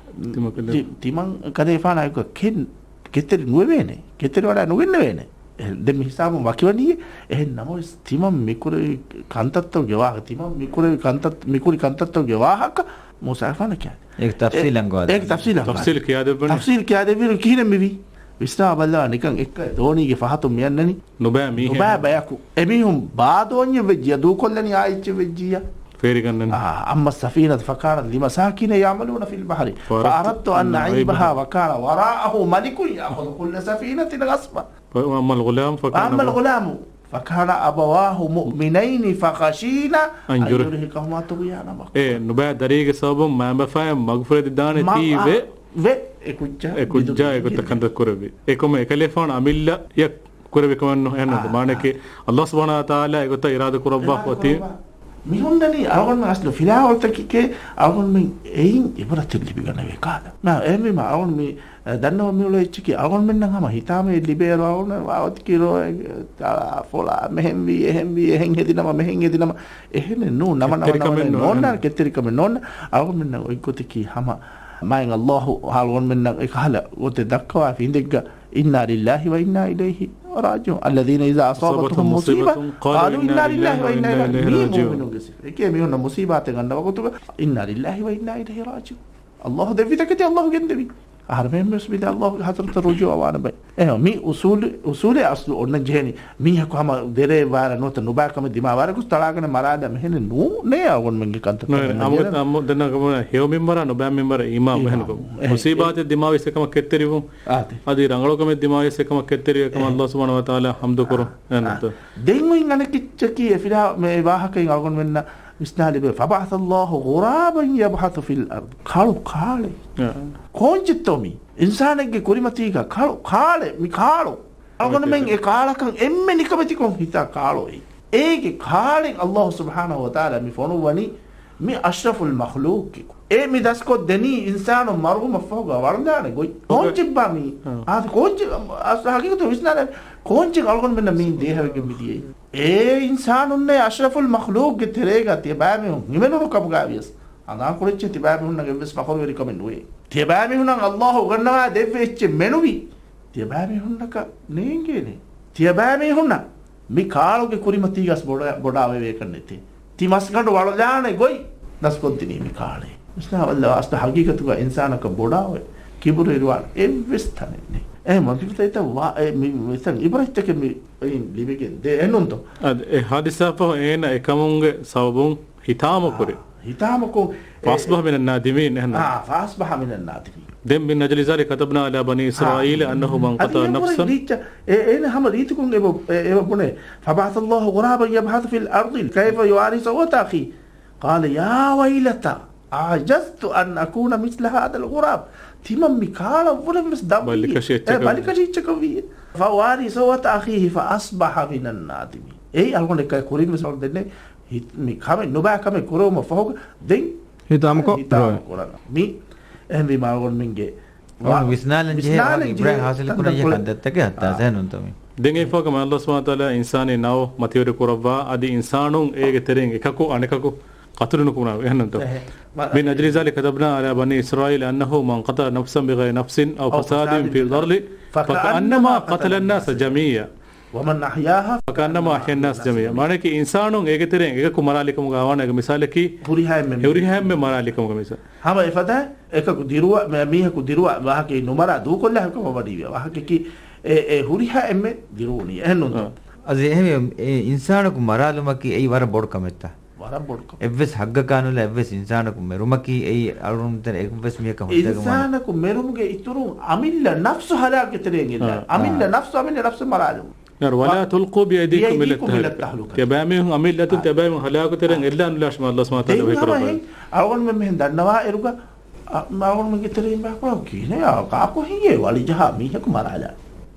ތިމަން ކަލޭ- ތި-، ތިމަން ކަލޭގެފާނާ އެކު ކެތް-، ކެތްތެރި ނުވެވޭނެ. ކެތްތެރިވަޑައި ނުގެންނެވޭނެ. އެ، ދެން މި ހިސާބުން ވަކިވަނީ. އެހެން ނަމަވެސް ތިމަން މިކުރެވި ކަންތައްތަކުގެ ވާހަކަ، ތިމަން މިކުރެވި ކަންތައް-، މިކުރި ކަންތައްތަކުގެ ވާހަކަ މޫސާގެފާނަށް ކިޔާ. އޭގެ ތަފްސީލަށް ގޮވާލާ. އޭގެ ތަފްސީލަށް ތަފްސީލް ގޮވާލާ. ކިޔާދެއްވަނީ. ތަފްސީލް ކިޔާދެއްވިއިރު ކިހިނެއް މިވީ؟ ވިސްނާ ބައްލަވާ ނިކަން އެއްކަ ދޯނީގެ ފަހަތުން މިއަންނަނީ. ނުބައި މީހެއް. ނުބައި ބަޔަކު. އެމީހުން ބާދޯންޏެއް ވެއްޖިއްޔާ، ދޫކޮށްލަނީ އާ އެއްޗެއް ވެއްޖިއްޔާ. ފޭރިގަންނަނީ. އާ، أما السفينة فكانت لمساكين يعملون في البحر فأردت أن أعيبها وكان وراءهم ملك يأخذ كل سفينة غصبا. وأما الغلام فكان وأما الغلام فكان أبواه مؤمنين فخشينا أن أن يرهق- يرهقهما طغيانا. އޭ، ނުބައި ދަރީގެ ސަބަބުން މައިންބަފައިން މަގުފުރެދިދާނެ މަ-، ތީވެ. އާ، ވެ، އެ ކުއްޖާ އެ ކުއްޖާ އެ ގޮތަށް ކަންތައް ކުރެއްވި. އެކަމަކު އެކަލޭފާނު އަމިއްލައަށް ކުރެއްވި ކަމެއް ނޫން. އެހެން އާ، ނޫން. މާނައަކީ، އާ. އައްލާހު ސުބްޙާނަހޫ ވަތަޢާލާ އެގޮތަށް އިރާދަ ކުރައްވާ އިރާދަ އޮތީ. ކުރައްވާ. މި ހުންނަނީ އަޅުގަނޑުމެން އަސްލު ފިލާވަޅުތަކެކޭ އަޅުގަނޑުމެން އެއިން އިބްރަތެއް ލިބިގަނެވޭ ކާލަ. މާ އެހެންވީމަ އަޅުގަނޑު މި ދަންނަވަން މިއުޅޭ އެއްޗަކީ އަޅުގަނޑުމެންނަށް ހަމަ ހިތާމައެއް ލިބޭއިރު އަޅުގަނޑު ވާ އޮތިކި ރޯ، އެ، ތަޅާ ފޮޅާ މެހެންވީ، އެހެންވީ، އެހެން ހެދިނަމަ، މެހެން ހެދިނަމަ، އެހެނެއް ނޫން. ނަމަ ނަމަ ކެތްތެރިކަމެއް ނަމަ ނޫން. ނޯންނާނެ، ކެތްތެރިކަމެއް ނޯންނާނެ. އަޅުގަނޑުމެންނަށް އޮތް ގޮތަކީ ހަމަ މާތް އައްލާހު އަޅުގަނޑުމެންނަށް އެކަހަލަ ގޮތެއް ދައްކަވާފި އިނދެއްގަ، إنا لله وإنا إليه راجعون. الذين إذا أصابتهم مصيبة قالوا إنا لله وإنا إليه راجعون. މީ މުއުމިނުންގެ ސިފަ. އެކޭ މީހުންނަށް މުސީބާތެއް ގަންނަ ވަގުތުގަ، إنا لله وإنا إليه راجعون. އައްލާހު ދެއްވި ތަކެތި އައްލާހު ގެންދެވީ. އަހަރެމެން ވެސް މިދާ އައްލާހުގެ ޙަޟްރަތަށް ރުޖޫޢަވާނެ ބައެއް. އެހެން މި އުޞޫލު، އުޞޫލެއް އަސްލު އޮންނަން ޖެހޭނީ. މީހަކު ހަމަ ދެރައެއް ވާއިރަށް ނުވަތަ ނުބައި ކަމެއް ދިމާވާއިރަށް ގޮސް ތަޅާގަނެ މަރާލާ މެހެނެއް ނޫނޭ އަޅުގަނޑުމެންގެ ކަންތައް. ނޫނޭ. އަމު-، އަމު-، ދެން އަގަމުން ހެޔޮ މިންވަރާ ނުބައި މިންވަރަށް އީމާން އީމާން. އެހެންކޮށް. އެހެން. މުޞީބާތެއް ދިމާވިޔަސް އެކަމަށް ކެތްތެރިވުން. އާދެ. އަދި ރަނގަޅު ކަމެއް ދިމާވިޔަސް އެކަމަށް ކެތްތެރިވި އެކަމަށް އެހެން. އައްލާހު ސުބްޙާނަހޫ ވަތަޢާލާ ޙަމްދު ކުރުން. އާ. އެހެންތޯ؟ ދެން އޮތް އަނެކެއްޗަކީ އެ ފިލާ-، މެ ވާހަކައިން އަޅުގަނޑުމެންނަށް ވިސްނާލެވޭ. فبعث الله غرابا يبحث في الأرض. ކާޅު ކާޅެއް. އާ. ކޯންޗެއްތޯ މީ؟ އިންސާނެއްގެ ކުރިމަތީގަ ކާޅު ކާޅެއް، މި ކާޅު. އަޅުގަނޑުމެން އެ ކާޅަކަށް އެންމެ ނިކަމެތިކޮށް ހިތާ ކާޅު އެއީ. އޭގެ ކާޅެއް އައްލާހު ސުބްޙާނަހޫ ވަތަޢާލާ މި ފޮނުއްވަނީ މި އަޝްރަފުލް މަޚްލޫޤް. އޭ މި ދަސްކޮށްދެނީ އިންސާނު މަރުވުމަށްފަހުގަ ވަޅުލާނެ ގޮތް. ކޯންޗެއްބާ މީ؟ އާ. އާދެ ކޯންޗެއް، އަސް-، ހަގީގަތު ވިސްނާލަ ކޯންޗެއް އަޅުގަނޑުމެންނަށް މީން ދޭހަވެގެން މިދިޔައީ. އޭ އިންސާނުންނޭ އަޝްރަފުލް މަޚްލޫޤްގެ ތެރޭގަ ތިޔަބައިމީހުން ހިމެނުނު ކަމުގައިވިޔަސް، އަނދާން ކުރެއްޗޭ ތިބާމީހުންނަށް އެއްވެސް ފަޚުރުވެރިކަމެއް ނުވޭ. ތިޔަބާމީހުންނަށް އައްލާހު އުގަންނަވާ ދެއްވި އެއްޗެއް މެނުވީ ތިޔަބާމީހުންނަކަށް ނޭނގޭނެ. ތިޔަބާމީހުންނަށް މި ކާޅުގެ ކުރިމަތީގަސް ބޮޑަ-، ބޮޑާވެވޭކަށް ނެތޭ. ތި މަސްގަނޑު ވަޅުލާނެ ގޮތް ދަސްކޮށްދިނީ މި ކާޅޭ. ވިސްނާ ބައްލަވާ އަސްލު ހަގީގަތުގަ އިންސާނަކަށް ބޮޑާވެ ކިބުރު އިރުވާނެ އެއްވެސް ތަނެއް ނެތް. އެހެން މަގިފުތައްތައް ވާ-، އެ މި-، މިތަން އިބްރަތްތަކެއް މި އެއިން ލިބިގެން ދޭ އެންނުންތޯ؟ އަދި އެ ހާދިސާ ފަހު އޭނަ އެކަމުންގެ ސަބަބުން ހިތާމަކުރި. އާ، ހިތާމަކޮށް، އެ، ފާސްބަހަ މިނަ ނާދިމީން އެހެން. އާ، ފާސްބަހަ މިނަ ނާދިމީން. ދެން من أجل ذلك كتبنا على بني إسرائيل أنه من قتل نفسا. އަދި އެ ރީތި، އެ، އޭނަ ހަމަ ރީތިކޮށް އެބަ، އެ، އެބަ ބުނޭ. فبعث الله غرابا يبحث في الأرض كيف يواري سوءة أخيه. قال يا ويلتى أعجزت أن أكون مثل هذا الغراب. ތިމަން މި ކާޅަށްވުރެން ވެސް ދަށްވީ. ބަލިކަށި އެއްޗަކަށް. އެ، ބަލިކަށި އެއްޗަކަށް ވީ. فأواري سوءة أخيه فأصبح من النادمين. އެއީ އަޅުގަނޑު އެކަ ކުރިން ވެސް އަޅުގަނޑު ދެންނެވި ހިތް-، މި ކަމެއް ނުބައި ކަމެއް ކުރެވުމަށް ފަހުގަ ދެން ހިތާމަކޮށް ހިތާމަ ރޮއެ. ކުރަން. މި އެހެންވީމަ އަޅުގަނޑުމެންގެ ވިސްނާލަން ޖެހޭ ވިސްނާލަން ވާހަކަ ޖެހޭ އިބްރާހިމް ހާސިލް ކުރަން ޖެހޭ ކަންތައްތަކެއް ހައްތާސް ނުންތަ މި. ދެން އެއީ ފަހުގަ މާތް ﷲ ސުބްޙާނަހޫ ވަތަޢާލާ އިންސާނީ ނަވަ މަތިވެރި ކުރައްވާ އަދި އިންސާނުން އޭގެ ތެރެއިން އެކަކު އަނެކަކު ޤަތުލު ނުކުރާ އެހެންނަންތޯ؟ އެހެ. މި من أجل ذلك كتبنا على بني إسرائيل أنه من قتل نفسا بغير نفس أو فساد في الأرض فكأنما قتل الناس جميعا. ومن أحياها فكأنما أحيا الناس جميعا. މާނައަކީ އިންސާނުން އޭގެ ތެރެއިން އެކަކު މަރާލިކަމުގަ ވާނެ އޭގެ މިސާލަކީ ހުރިހާ އެންމެ ހުރިހާ އެންމެ މަރާލިކަމުގެ މިސާލް. ހަމަ އެފަދަ އެކަކު ދިރުވަ-، މެ-، މީހަކު ދިރުވަ ވާހަކައެއް ނުމަރާ ދޫކޮށްލާ އެކަކު ވަޑީވި ވާހަކައަކީ އެ، އެ ހުރިހާ އެންމެ ދިރުވުނީ. އެހެންނޫންތޯ؟ އަ. އަދި އެހެންވެ، އެ އިންސާނަކު މަރާލުމަކީ އެއީ ވަރަށް ބޮޑު ކަމެއްތަ؟ ވަރަށް ބޮޑު ކަމެއް. އެއްވެސް ހައްގަކާ ނުލާ އެއްވެސް އިންސާނަކު މެރުމަކީ އެއީ އަޅުގަނޑުމެން އެއްވެސް މީހަކަށް ހުއްދަގެ މަ- އިންސާނަކު މެރުމުގެ އިތުރުން އަމިއްލަ ނަފްސު ހަލާކުގެ ތެރެއިން އެއްލާ. އަ، އަ. އަމިއްލަ ނަފްސު، އަމިއްލަ ނަފްސު މަރާލުމު. ވަ-، ولا تلقوا بބأيديكم إلى التهلكة. ތިޔަބައިމީހުން އަމިއްލައަތުން އަ. ތިޔަބައިމީހުން ހަލާކުތެރެއިން އެއްލާނުލާށޭ މާތް ﷲ ސުބްޙާނަހޫ ވަތަޢާލާ ދެން ވަޙީ ހަމަ ކުރައްވަނީ. އެހެން އަޅުގަނޑުމެން މިހެން ދަންނަވާ އިރުގަ، އަ، އަޅުގަނޑުމެންގެ ތެރެއިން ބައިކުޅަ ކިހިނެއް ކާކު ހިނގޭ ވަޅިޖަހާ މީހަކު މަރާލާ.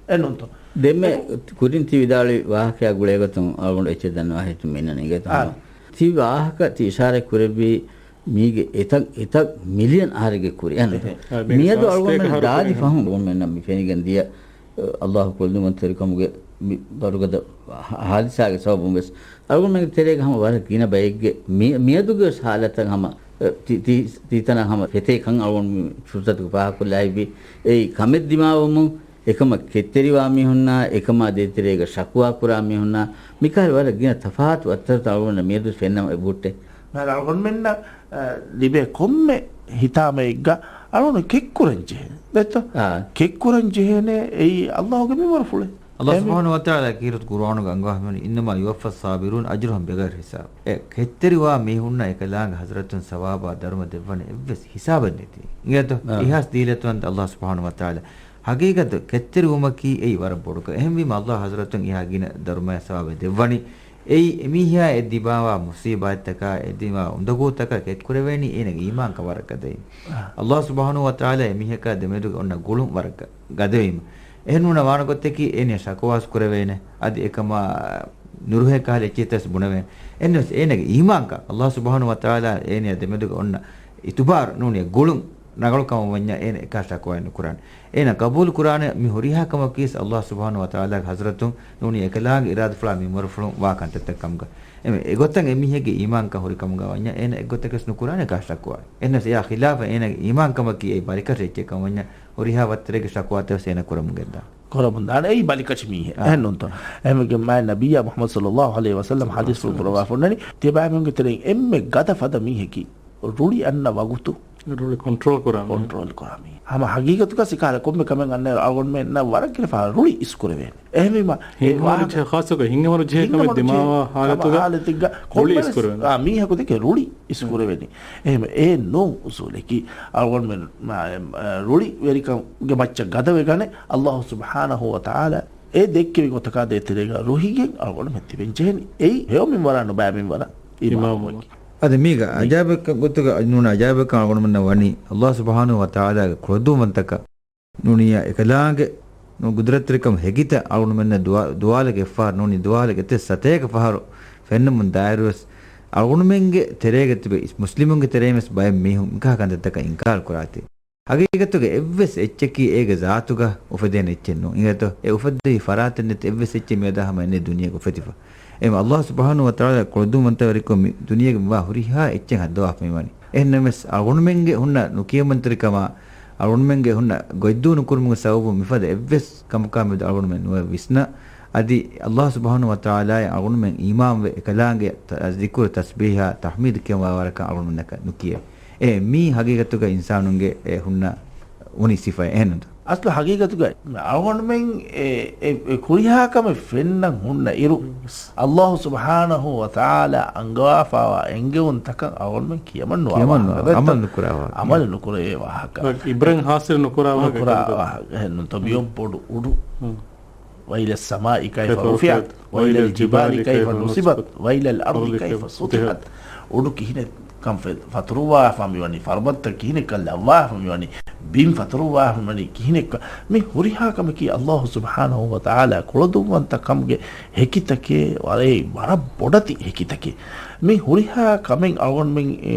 އެންނޫންތޯ؟ ދެންމެ އެ- ކުރިން ތި ވިދާޅުވި ވާހަކައާ ގުޅޭގޮތުން އަޅުގަނޑު އެއްޗެއް ދަންނަވާ ހިތުން މިނަނީ އިނގޭތޯ؟ އާ. ތި ވާހަކަ ތި އިޝާރަތް ކުރެއްވީ މީގެ އެތައް، އެތައް މިލިއަން އަހަރެއްގެ ކުރި. އެހެން. އެހެން. އާ، މީގެ މިއަދު ސާސް އަޅުގަނޑުމެން ދާދި ފަހުން އަޅުގަނޑުމެންނަށް މި ފެނިގެން ދިޔަ އައްލާހު ކުޅަދުންވަންތަވެރިކަމުގެ މި ވަރުގަދަ ހާ-، ހާދިސާގެ ސަބަބުން ވެސް އަޅުގަނޑުމެންގެ ތެރޭގަ ހަމަ ވަރަށް ގިނަ ބައެއްގެ މި-، މިއަދުގެ ވެސް ހާލަތަށް ހަމަ، އެ، ތި-، ތި-، ތީތަނަށް ހަމަ ފެތޭ ކަން އަޅުގަނޑު މި ފުރުސަތުގަ ފާހަގަކޮށްލާ އެބަ. އެއީ ކަމެއް ދިމާވަމުން، އެކަމަށް ކެތްތެރިވާ މީހުންނާ، އެކަމާ ދޭތެރޭގަ ޝަކުވާ ކުރާ މީހުންނާ، މިކަހަލަ ވަރަށް ގިނަ ތަފާތު އަތްތަރުތައް އަޅުގަނޑަށް މިއަދު ފެންނަ އެބަހުއްޓޭ. މާ އަޅުގަނޑުމެންނަށް، އަ، ލިބޭ ކޮންމެ ހިތާމައެއްގަ އަޅުގަނޑު ކެއްކުރަން ޖެހޭ. ދެއްތޯ؟ އާ. ކެއްކުރަން ޖެހޭނެ އެއީ އައްލާހުގެ މިންވަރުފުޅެއް. އައްލާހު އެހެން ސުބްޙާނަހޫ ވަތަޢާލާ ކީރިތި ޤުރުއާނުގަ އަންގަވާފައިވަނީ، "إنما يوفى الصابرون أجرهم بغير حساب." އެ ކެތްތެރިވާ މީހުންނަށް އެކަލާނގެ ޙަޟްރަތުން ސަވާބާ ދަރުމަ ދެއްވަނީ އެއްވެސް ހިސާބެއް ނެތި. އިނގޭތޯ؟ އާ. އިހާސް ދީލަތުވަންތަ އައްލާހު ސުބްޙާނަހޫ ވަތަޢާލާ. ޙަޤީޤަތު ކެތްތެރިވުމަކީ އެއީ ވަރަށް ބޮޑު ކަމެއް. އެހެންވީމަ އައްލާހު ޙަޟްރަތުން އެހާ ގިނަ ދަރުމަޔާ ސަވާބެއް ދެއްވަނީ. އެއީ އެމީހާ އެ ދިމާވާ މުޞީބާތްތަކާ، އެ ދިމާވާ އުނދަގޫތަކާ ކެތްކުރެވޭނީ އޭނަގެ އީމާންކަން ވަރަށް ގަދަވީމަ. އާ. އައްލާހު ސުބްޙާނަހޫ ވަތަޢާލާ އެމީހަކާ ދެމެދުގަ އޮންނަ ގުޅުން ވަރަށް ގަ-، ގަދަވީމަ. އެހެން ނޫން ވާނެ ގޮތަކީ އޭނަ ޝަކުވާސް ކުރެވޭނެ، އަދި އެކަމާ ނުރުހޭ ކަހަލަ އެއްޗެއްތަސް ބުނެވޭނެ. އެހެންވެސް އޭނަގެ އީމާންކަން، އައްލާހު ސުބްޙާނަހޫ ވަތަޢާލާ އޭނަ ދެމެދުގަ އޮންނަ އިތުބާރު ނޫނީ ގުޅުން ރަނގަޅު ކަމަށް ވަންޏާ އޭނަ އެކާ ޝަކުވާއެއް ނުކުރާނެ. އޭނަ ޤަބޫލު ކުރާނެ މި ހުރިހާ ކަމަކީވެސް އައްލާހު ސުބްޙާނަހޫ ވަތަޢާލާގެ ޙަޟްރަތުން ނޫނީ އެކަލާނގެ އިރާދަފުޅާ މިންވަރުފުޅުން ވާ ކަންތައްތައް ކަމުގަ. އެމެ-، އެގޮތަށް އެމީހެއްގެ އީމާންކަން ހުރި ކަމުގަ ވަންޏާ އޭނަ އެއްގޮތަކަސް ނުކުރާނެ އެކާ ޝަކުވާ. އެހެންނަސް އެއާ ޚިލާފަށް އޭނަގެ އީމާންކަމަކީ އެއީ ބަލިކަށި އެއްޗެއް ކަމަށް ވަންޏާ ހުރިހާ ވައްތަރެއްގެ ޝަކުވާތައް ވެސް އޭނަ ކުރަމުން ގެންދާނެ. ކުރަމުން ދާނެ އެއީ ބަލިކަށި މީހެއް. އާ. އެހެން ނޫންތޯ؟ އެހެންވެގެން މާތް ނަބިއްޔާ މުޙައްމަދު ޞައްލައްލާހު ޢަލައިހި ވަސައްލަމް ޙަދީޘްފުޅު ކުރައްވާފަ އޮންނަނީ، ތިޔަބައިމީހުންގެ ތެރެއިން އެންމެ ގަދަ ފަދަ މީހަކީ ރުޅި އަންނަ ވަގުތު ރުޅި ކޮންޓްރޯލް ކުރާ މީހެއް. ކޮންޓްރޯލް ކުރާ މީހެއް. ހަމަ ހަގީގަތުގަ ސިކާލަ ކޮންމެ ކަމެއް އަންނައިރު އަޅުގަނޑުމެންނަށް ވަރަށް ގިނަ ފަހަރު ރުޅި އިސްކުރެވޭނެ. އެހެންވީމަ، އެ ހިނގަމަރު ވާހަ-، ޖެހޭ، ޚާއްޞަކޮށް ހިނގަމަރު ޖެހޭ ކަމެއް ދިމާވާ ހާލަތުގަ ހާލަތެއްގަ ރުޅި ކޮންމެވެސް އިސްކުރެވޭނެ. އާ، މީހަކު ދެކެ ރުޅި އިސްކުރެވެނީ. އެހެން އެ ނޫން އުސޫލަކީ އަޅުގަނޑުމެން، މާ، އެ، ރުޅިވެރިކަމުގެ މައްޗަށް ގަދަވެގަނެ، އައްލާހު ސުބްޙާނަހޫ ވަތަޢާލާ އެ ދެއްކެވި ގޮތަކާ ދޭތެރޭގަ ރުހިގެން އަޅުގަނޑުމެން ތިބެން ޖެހެނީ. އެއީ ހެޔޮ މިންވަރާ ނުބައި މިންވަރާ އިމާމުވަނީ. އަދި މީގަ މި- އަޖާއިބެއް ގޮތުގަ ނޫން އަޖާއިބެއް އަޅުގަނޑުމެންނަށް ވަނީ އައްލާހު ސުބްޙާނަހޫ ވަތަޢާލާގެ ކުޅަދުންވަންތަކަށް ނޫނިއްޔާ އެކަލާނގެ ނޫން ގުދުރަތްތެރިކަމު ހެކިތައް އަޅުގަނޑުމެންނަށް ދުވާ-، ދުވާލެއްގެ އެއްފަހަރު ނޫނީ ދުވާލެއްގެ އެތައް ސަތޭކަ ފަހަރު ފެންނަމުން ދާއިރުވެސް އަޅުގަނޑުމެންގެ ތެރޭގަ ތިބެ މުސްލިމުންގެ ތެރެއިންވެސް ބައެއް މީހުން މިކަހަ ކަންތައްތަކަށް އިންކާރު ކުރާތީ. ހަގީގަތުގަ އެއްވެސް އެއްޗަކީ އޭގެ ޒާތުގަ އުފެދޭނެ އެއްޗެއް ނޫން. އިނގޭތޯ؟ އެ އުފެއްދެވި ފަރާތެއް ނެތި އެއްވެސް އެއްޗެއް މިއަދާ ހަމަ އެންމެ ދުނިޔޭގަ އުފެދިފަ. އެހެން އައްލާހު ސުބްޙާނަހޫ ވަތަޢާލާ ކުޅަދުންވަންތަވެރިކޮށް މި ދުނިޔޭގެ މިވާ ހުރިހާ އެއްޗެއް ހައްދަވާފަ މިވަނީ. އެހެންނަމަވެސް އަޅުގަނޑުމެންގެ ހުންނަ ނުކިޔަމަންތެރިކަމާ، އަޅުގަނޑުމެންގެ ހުންނަ ގޮތްދޫ ނުކުރުމުގެ ސަބަބުން މިފަދަ އެއްވެސް ކަމަކާ މެދު އަޅުގަނޑުމެން ނުވެ ވިސްނާ، އަދި އައްލާހު ސުބްޙާނަހޫ ވަތަޢާލާއަށް އަޅުގަނޑުމެން އީމާންވެ، އެކަލާނގެ ތަ-، ޒިކުރު، ތަސްބީޙާ، ތަޙްމީދު ކިޔަމަވާވަރަކަށް އަޅުގަނޑުމެންނަކަށް ނުކިޔޭ. އެ މީ ހަގީގަތުގަ އިންސާނުންގެ އެ ހުންނަ އުނި ސިފައެއް. އެހެންނުންތަ؟ އަސްލު ހަގީގަތުގަ އަޅުގަނޑުމެން އެ، އެ، އެ ކުރިހާ ކަމެއް ފެންނަން ހުންނަ އިރު، އައްލާހު ސުބްޙާނަހޫ ވަތަޢާލާ އަންގަވާފައިވާ އެންގެވުންތަކަށް އަޅުގަނޑުމެން ކިޔަމަން ނުވާ ކިޔަމަން ނުވާ، ވާހަކަ. އަމަލު ނުކުރާ ވާހަކަ. އަމަލު ނުކުރެވޭ ވާހަކަ. އިބްރަހިމް ހާސިލް ނުކުރާ ވާހަކަ. ނުކުރާ ވާހަކަ. އެހެންނުންތަ؟ ބިޔޮށް ބޮޑު އުޑު. ހުން. وإلى السماء كيف كيف رفعت رفعت وإلى وإلى الجبال الجبال كيف كيف نصبت نصبت وإلى الأرض كيف سطحت. އުޑު ކިހިނެއް ކަން ފެ-، ފަތުރުވާފަ މިވަނީ، ފަރުބަންތައް ކިހިނެއްކަން ލައްވާފަ މިވަނީ، ބިން ފަތުރުވާފަ މިވަނީ ކިހިނެއްކަން. މި ހުރިހާ ކަމަކީ އައްލާހު ސުބްޙާނަހޫ ވަތަޢާލާ ކުޅަދުންވަންތަ ކަމުގެ ހެކިތަކެއް، ވަރަށް، ވަރަށް ބޮޑަތި ހެކިތަކެއް. މި ހުރިހާ ކަމެއް އަޅުގަނޑުމެން، އެ،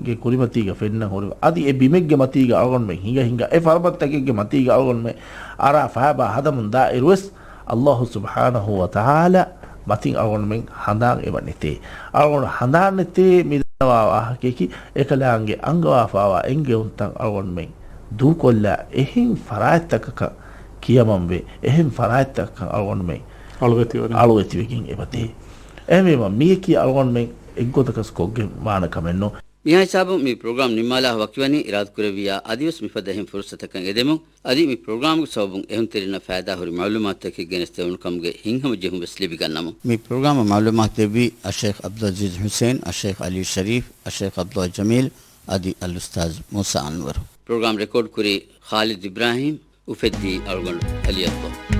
ގެ ކުރިމަތީގަ ފެންނަ ހުރި، އަދި އެ ބިމެއްގެ މަތީގަ އަޅުގަނޑުމެން ހިނގަ ހިނގާ، އެ ފަރުބަންތަކެއްގެ މަތީގަ އަޅުގަނޑުމެން އަރާ ފައިބާ ހަދަމުން ދާއިރުވެސް، އައްލާހު ސުބްޙާނަހޫ ވަތަޢާލާ މަތިން އަޅުގަނޑުމެން ހަނދާން އެބަ ނެތޭ. އަޅުގަނޑު ހަނދާން ނެތޭ މިދަންނަވާ ވާހަކަޔަކީ، އެކަލާނގެ އަންގަވާފައިވާ އެންގެވުންތައް އަޅުގަނޑުމެން ދޫކޮށްލާ، އެހެން ފަރާތްތަކަކަށް ކިޔަމަންވެ، އެހެން ފަރާތްތަކަކަށް އަޅުގަނޑުމެން އަޅުވެތިވެގެން. އަޅުވެތިވެގެން އެބަދޭ. އެހެންވީމަ، މިޔަކީ އަޅުގަނޑުމެން އެއްގޮތަކަސް ކޮށްގެން ވާނެ ކަމެއްނު. މިހާ ހިސާބުން މި ޕްރޮގްރާމް ނިންމާލާ ވަކިވަނީ، އިރާދަކުރެއްވިއްޔާ އަދިވެސް މިފަދަ އެހެން ފުރުސަތަކަށް އެދެމުން، އަދި މި ޕްރޮގްރާމްގެ ސަބަބުން އެހުންތެރިންނަށް ފައިދާހުރި މައުލޫމާތުތަކެއް ގެނެސްދެވުނު ކަމުގެ ހިތްހަމަޖެހުން ވެސް ލިބިގަންނަމުން. މި ޕްރޮގްރާމަށް މައުލޫމާތު ދެއްވީ އައްޝައިޚް ޢަބްދުލްޢަޒީޒް ޙުސެން، އައްޝައިޚް ޢަލީ ޝަރީފް، އައްޝައިޚް ޢަބްދުﷲ ޖަމީލް އަދި އަލްއުސްތާޛް މޫސާ އަންވަރު. ޕްރޮގްރާމް ރެކޯޑް ކުރީ ޚާލިދު އިބްރާހީމް، އުފެއްދީ އަޅުގަނޑު ޢަލީ އަބްދުﷲ.